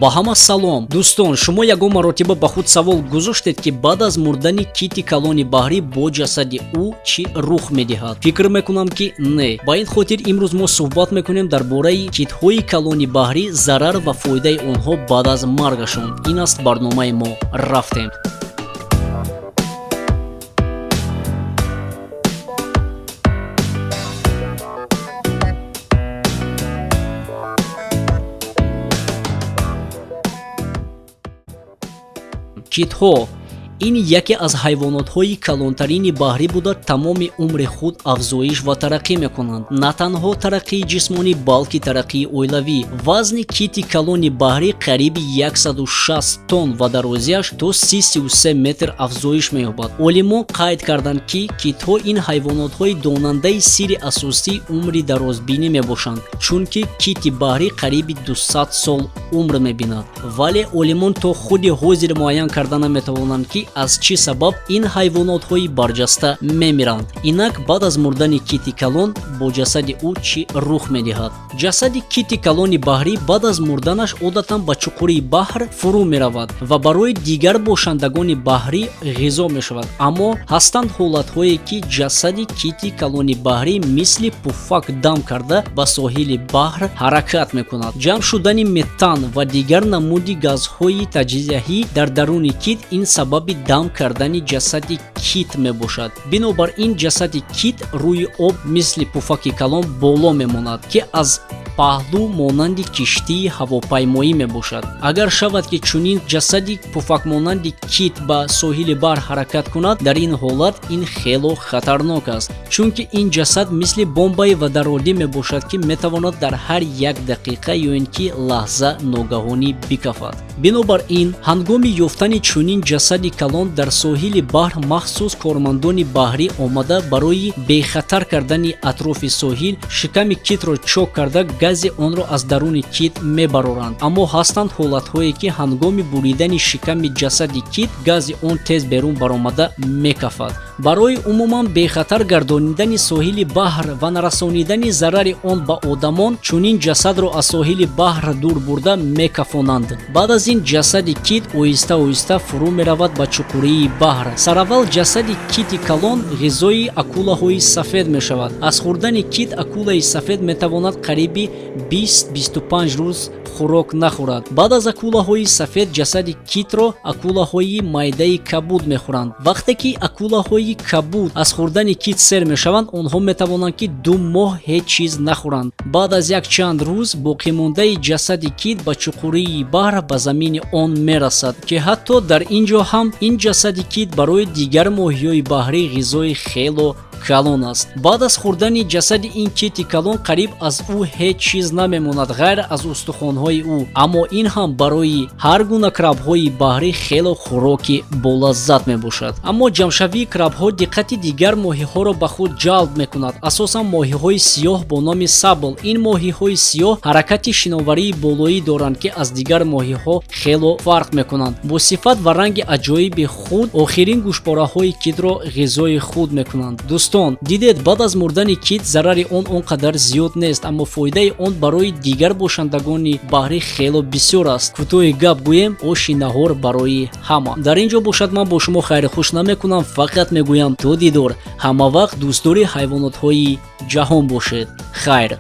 Ба ҳама салом. Дӯстон, шумо ягон маротиба ба худ савол гузоштед, ки баъд аз мурдани кити калони баҳрӣ бо ҷасади ӯ чӣ рух медиҳад? Фикр мекунам, ки не. Ба ин хотир имрӯз мо суҳбат мекунем дар бораи китҳои калони баҳрӣ, зарар ва фоидаи онҳо баъд аз маргашон. Ин аст барномаи мо. Рафтем. Китҳо ин яке аз ҳайвонотҳои калонтарини баҳрӣ буда, тамоми умри худ афзоиш ва тараққӣ мекунанд. На танҳо тараққии ҷисмонӣ, балки тараққии оилавӣ. Вазни кити калони баҳрӣ қариби 160 тонн ва дарозиаш то 33 метр афзоиш меёбад. Олимон қайд карданд, ки китҳо ин ҳайвонотҳои донандаи сирри асосии умри дарозбинӣ мебошанд, чунки кити баҳрӣ қариби 200 сол умр мебинад. Вале олимон то худи ҳозир муайян карда наметавонанд, ки аз чӣ сабаб ин ҳайвонотҳои барҷаста мемиранд. Инак баъд аз мурдани кити калон бо ҷасади ӯ чӣ рух медиҳад? Ҷасади кити калони баҳрӣ баъд аз мурданаш одатан ба чуқурии баҳр фурӯ меравад ва барои дигар бошандагони баҳрӣ ғизо мешавад. Аммо ҳастанд ҳолатҳое, ки ҷасади кити калони баҳрӣ мисли пуфак дам карда ба соҳили баҳр ҳаракат мекунад. Ҷамъ шудани метан ва дигар намуди газҳои таҷзияҳӣ дар даруни кит ин сабаби дам кардани ҷасади кит мебошад. Бинобар ин ҷасади кит рӯи об мисли пуфаки калон боло мемонад, ки аз паҳлӯ монанди киштии ҳавопаймоӣ мебошад. Агар шавад, ки чунин ҷасади пуфакмонанди кит ба соҳили баҳр ҳаракат кунад, дар ин ҳолат ин хело хатарнок аст, чунки ин ҷасад мисли бомбаи водородӣ мебошад, ки метавонад дар ҳар як дақиқа ё ин ки лаҳза ногаҳонӣ бикафад. Бинобар ин ҳангоми ёфтани чунин ҷасади калон дар соҳили баҳр махсус кормандони баҳрӣ омада барои бехатар кардани атрофи соҳил шиками китро чок карда гази онро аз даруни кит мебароранд. Аммо ҳастанд ҳолатҳое, ки ҳангоми буридани шиками ҷасади кит гази он тез берун баромада мекафад. Барои умуман бехатар гардонидани соҳили баҳр ва нарасонидани зарари он ба одамон чунин ҷасадро аз соҳили баҳр дур бурда мекафонанд. Баъд аз ин ҷасади кит оҳиста-оҳиста фурӯ меравад ба чуқурии баҳр. Сараввал ҷасади кити калон ғизои акулаҳои сафед мешавад. Аз хӯрдани кит акулаи сафед метавонад қариби 20-25 рӯз хӯрок нахӯрад. Баъд аз акулаҳои сафед ҷасади китро акулаҳои майдаи кабуд мехӯранд. Вақте ки акулаҳои кабуд аз хӯрдани кит сер мешаванд, онҳо метавонанд, ки 2 моҳ ҳеҷ чиз нахӯранд. Баъд аз якчанд рӯз боқимондаи ҷасади кит ба чуқурии баҳр ба замини он мерасад, ки ҳатто дар ин ҷо ҳам ин ҷасади кит барои дигар моҳиҳои баҳрӣ ғизои хело калон аст. Баъд аз хӯрдани ҷасади ин кити калон қариб аз ӯ ҳеҷ чиз намемонад ғайр аз устухонҳои ӯ. Аммо ин ҳам барои ҳар гуна крабҳои баҳрӣ хело хӯроки болаззат мебошад. Аммо ҷамъшавии крабҳо диққати дигар моҳиҳоро ба худ ҷалб мекунад, асосан моҳиҳои сиёҳ бо номи сабл. Ин моҳиҳои сиёҳ ҳаракати шиноварии болоӣ доранд, ки аз дигар моҳиҳо хело фарқ мекунанд. Бо сифат ва ранги аҷоиби худ охирин гӯшпораҳои китро ғизои худ мекунанд. Дӯстон, дидед, баъд аз мурдани кит зарари он он қадар зиёд нест, аммо фоидаи он барои дигар бошандагони баҳрӣ хело бисёр аст. Кӯтоҳи гап гӯем, оши наҳор барои ҳама. Дар ин ҷо бошад ман бо шумо хайри хуш намекунам, фақат мегӯям то дидор. Ҳама вақт дӯстдори ҳайвонотҳои ҷаҳон бошед. Хайр.